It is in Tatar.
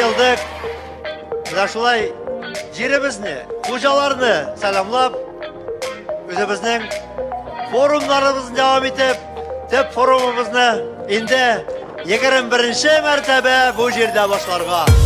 Җыелдык. Менә шулай җиребезне, хуҗаларны сәламлап, үзебезнең форумнарыбызны дәвам итеп, төп форумыбызны инде 21 мәртәбә бу җирдә башларга.